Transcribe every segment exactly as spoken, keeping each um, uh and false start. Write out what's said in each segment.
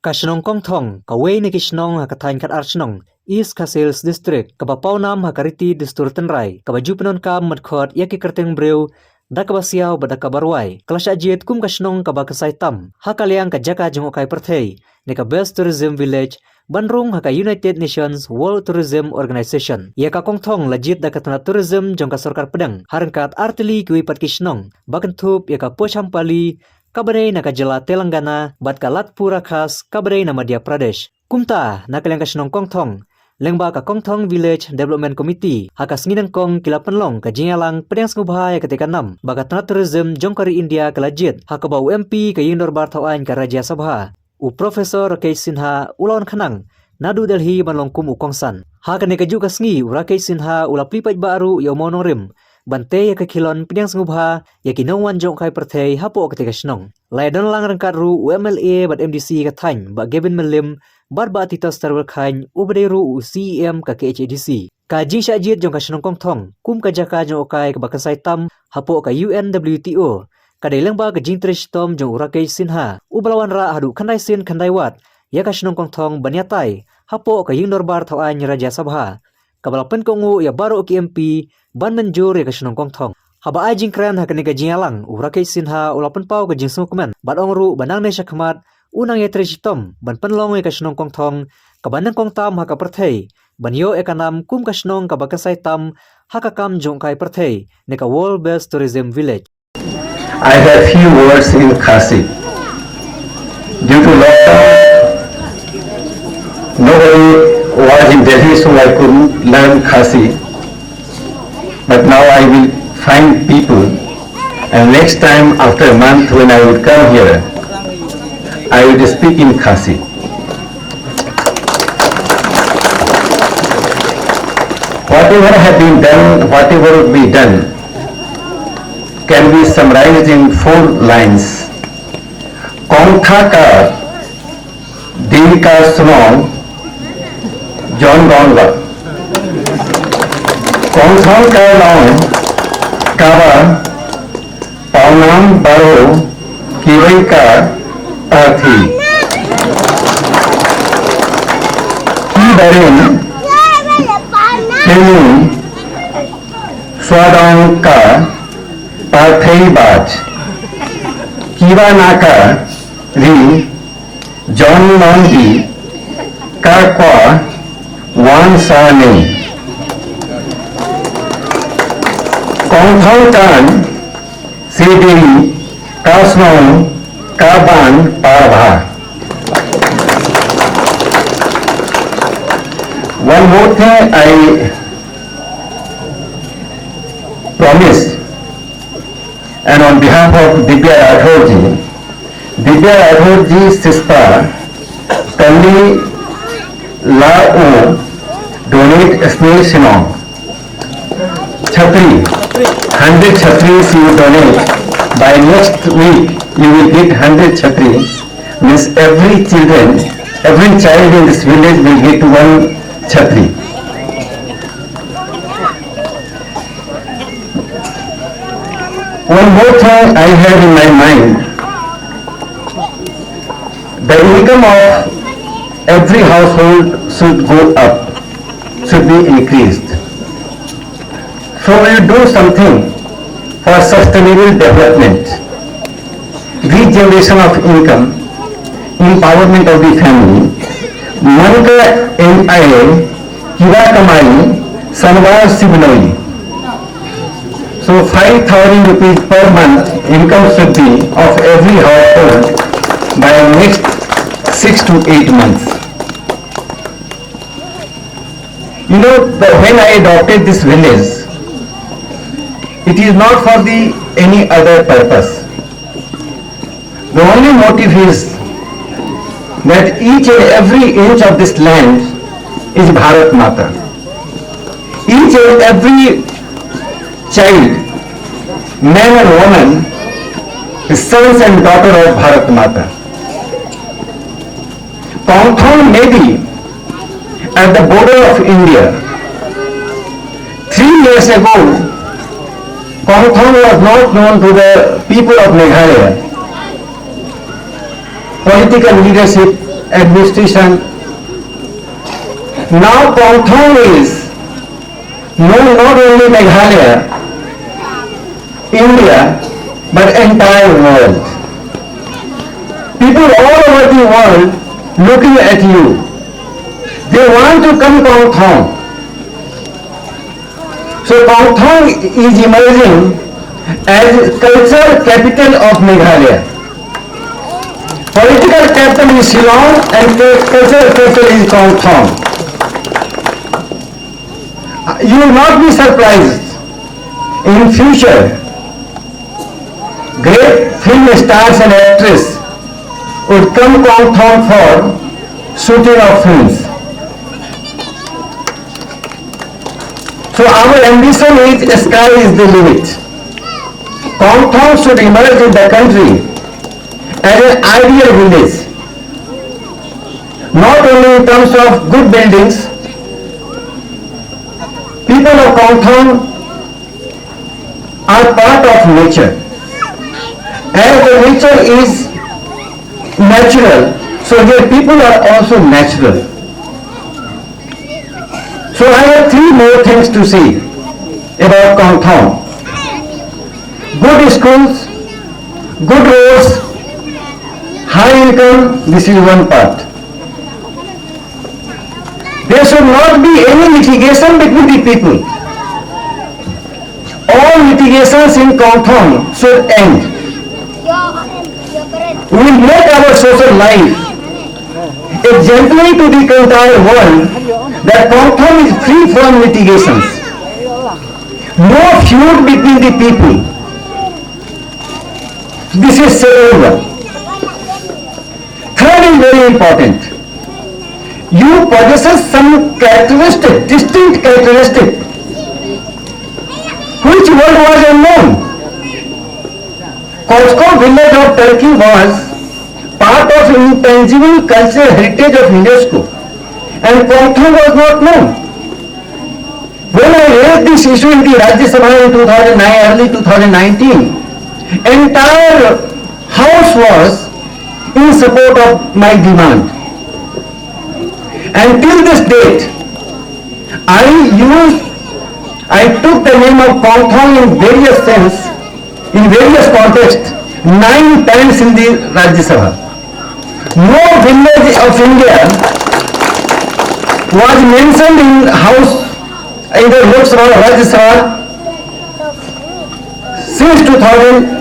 Ka shnong Kongthong, kawei na ki shnong ha ka thaiñ Khatar Shnong, East Khasi Hills District, kaba pawnam ha ka riti dustur tynrai, kaba ju pyndonkam mad khot ïa ki kyrteng briew da kaba siaw bad da kaba rwai, ka la shah jied kum ka shnong kaba kynsai tam ha ka liang ka jaka jngohkai pyrthei ne ka Best Tourism Village, ban rung ha ka United Nations World Tourism Organization. Ïa ka Kongthong la jied da ka tnat tourism jong ka sorkar pdeng ha ryngkat artylli kiwei pat ki shnong, ba kynthup ïa ka Pochampally, kaba dei na ka jylla Telangana, bad ka Ladpura Khas, kaba dei na Madhya Pradesh. Kumta, na ka liang ka shnong Kongthong, lyngba ka Kongthong Village Development Committee, ha ka sngi nyngkong ki la pynlong ka jingïalang pdiang sngewbha ïa katei ka nam ba ka tnat tourism jong ka ri India ka la jied, ha kaba u M P ka ïing dorbar thawaiñ ka Rajya Sabha, u Professor Rakesh Sinha, u la wan khnang naduh Delhi ban long kum u kongsan. Ha kane kajuh ka sngi, u Rakesh Sinha u la plie paidbah ruh ïa u mawnongrim ban tei ïa ka khilon pdiang sngewbha ïa ki nongwan jngohkai pyrthei hapoh katei ka shnong. La ïadon lang ryngkat ruh u M L A bad M D C ka thaiñ, Bah Gavin Mylliem, bad Bah Titos Terwilkhein, uba dei ruh u C E M ka K H A D C. Ka jingshah jied jong ka shnong Kongthong kum ka jaka jngohkai kaba kynsai tam hapoh ka U N W T O, ka dei lyngba ka jingtrei shitom jong u Rakesh Sinha, uba la wanrah haduh khyndai sien khyndai wat ïa ka shnong Kongthong ban ïatai hapoh ka ïing dorbar thawaiñ Rajya Sabha, kaba la pynkohnguh ïa baroh ki M P ban mynjur ïa ka shnong Kongthong. Haba ai jingkren ha kane ka jingïalang, u Rakesh Sinha u la pynpaw ka jingsngewkmen bad ong ruh ba nangne shakhmat un nang ïatrei shitom ban pynlong ïa ka shnong Kongthong kaba nyngkong tam ha ka pyrthei ban ïoh ïa ka nam kum ka shnong kaba kynsai tam ha ka kam jngohkai pyrthei ne ka World Best Tourism Village. I have few words in Khasi. Due to lockdown, nobody was in Delhi, so I couldn't learn Khasi. But now I will find people, and next time after a month when I would come here, I would speak in Khasi. Whatever have been done, whatever would be done, can be summarized in four lines. Kongtha ka dei ka shnong John Gonga. Kongthong ka long kaba pawnam baroh kiwei ka parthi. Ki barim kylli swadong ka parthei baj. Kiba na ka ri John Nongdi ka kwah wan sa ne. Kongthong kan sidi ka shnong ka ban parbha. One more thing I promise, and on behalf of Divya Rathore ji, Divya Rathore ji sister, Kali Lao donate Snail Shinong. Chhatri, hundred chhatri she will donate. By next week, you will get hundred chhatri. Means every children, every child in this village will get one chhatri. One more thing I have in my mind. The income of every household should go up, should be increased. So we do something for sustainable development, regeneration of income, empowerment of the family. Man ka M I A kiba kamai sanwa sibnoi. So five thousand rupees per month income should be of every household by next six to eight months. You know, the, when I adopted this village, it is not for the any other purpose. The only motive is that each and every inch of this land is Bharat Mata. Each and every child, man and woman, is sons and daughter of Bharat Mata. Kongthong may be at the border of India. Three years ago, Kongthong was not known to the people of Meghalaya. Political leadership administration. Now Kongthong is known not only Meghalaya, India, but entire world. People all over the world looking at you. They want to come Kongthong. So Kongthong is emerging as cultural capital of Meghalaya. Political capital is Shillong and cu- cultural capital is Kongthong. Uh, You will not be surprised in future. Great film stars and actresses would come Kongthong for shooting of films. So our ambition is sky is the limit. Kongthong should emerge in the country as an ideal village, not only in terms of good buildings. People of Kongthong are part of nature. As the nature is natural, so their people are also natural. So I have three more things to say about Kongthong. Good schools, good roads, high income, this is one part. There should not be any litigation between the people. All litigations in Kongthong should end. We will make our social life exemplary to the entire world that Kongthong is free from litigations. No feud between the people. This is second one. Third is very important. You possesses some characteristic, distinct characteristic, which world was unknown. Kochko village of Turkey was part of intangible cultural heritage of UNESCO, and Kongthong was not known. When I raised this issue in the Rajya Sabha in two thousand nine, early two thousand nineteen, entire house was in support of my demand. And till this date, I used, I took the name of Kongthong in various sense, in various contexts, nine times in the Rajya Sabha. No village of India was mentioned in house, either Lok Sabha or Rajya Sabha, since two thousand,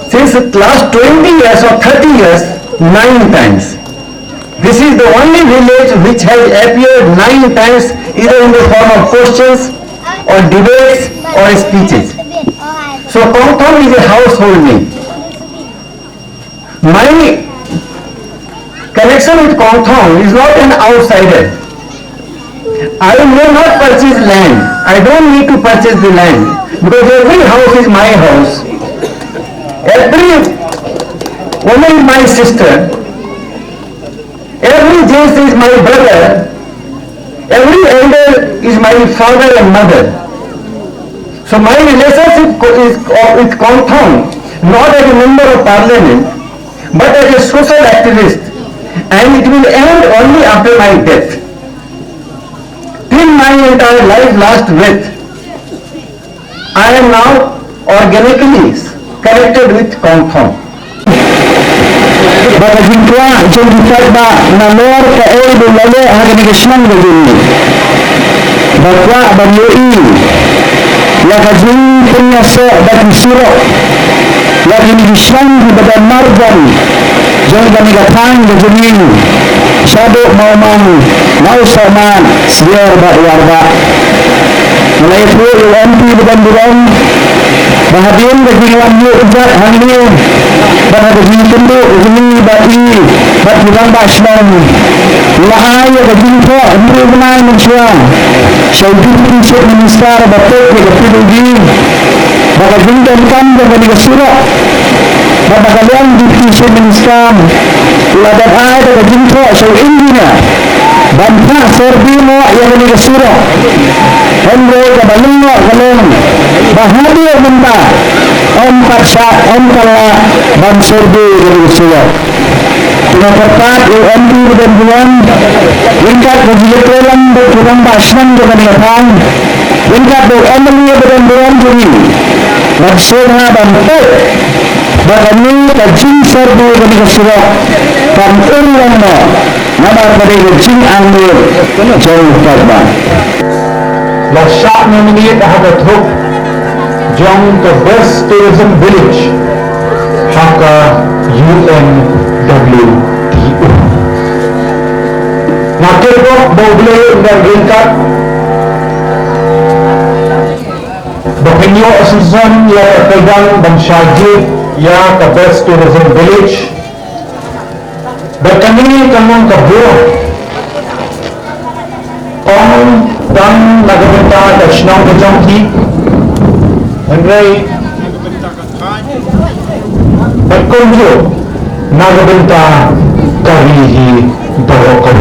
since last twenty years or thirty years, nine times. This is the only village which has appeared nine times, either in the form of questions or debates or speeches. So Kongthong is a household name. My connection with Kongthong is not an outsider. I may not purchase land. I don't need to purchase the land because every house is my house. Every woman is my sister. Every Jain is my brother. Every elder is my father and mother. So my relationship co- is co- with Kongthong, not as a member of parliament, but as a social activist, and it will end only after my death. Till my entire life last breath, I am now organically connected with Kongthong. Ba ka jingkwah jong ki paidbah nalor kaei ba la leh ha kane ka shnong ka jong ngi. Ba kwah ban ïohi ïa ka jingpynïasoh da ki surok ïa kine ki shnong kiba don marjan jong kane ka thaiñ ka jong ngi. Shaduh Mawmang, Mawsohmat, Syiar bad Warbah. Nga la ïathuh ïa u M P ba don burom ba hadien ka jingwan ïuh kjat hangne bad ha ka jingkynduh ka jong ngi bad i bad ki rangbah shnong, la ai ïa ka jingthoh hynriew bnai mynshuwa sha u Deputy Chief Minister ba peit ïa ka P W D. Ba ka jingdonkam jong kane ka surok, ba, ba ka liang Deputy Chief Minister u la dep ai da ka jingthoh sha u engineer ban phah survey noh ïa kane ka surok. Hynrei kaba lyngkot ka long ba haduh mynta ym pat shah, ym pat lah ban survey ïa kane ka surok. Nga kyrpad ïa u M P ba don burom, ryngkat bad ki lyngdoh lang bad ki rangbah shnong jong kane ka thaiñ, ryngkat bad u M L A ba don burom jong ngi, ban sngewbha ban peit ba kane ka jingserbu kane ka surok kan urlong noh namar ka dei ka jingangnud jong u paidbah. La shah nominate ha ka thup jong ka Best Tourism Village ha ka U N W T O. Nga kyrpad ba U Blei un nang ryngkat ba phin ïoh shisha ïa ka kyrdan ban shah jied ïa ka Best Tourism Village. Bad kane kan long ka burom ym tang na ka bynta ka shnong ka jong phi, hynrei bad kumjuh na ka bynta ka ri hi baroh ka.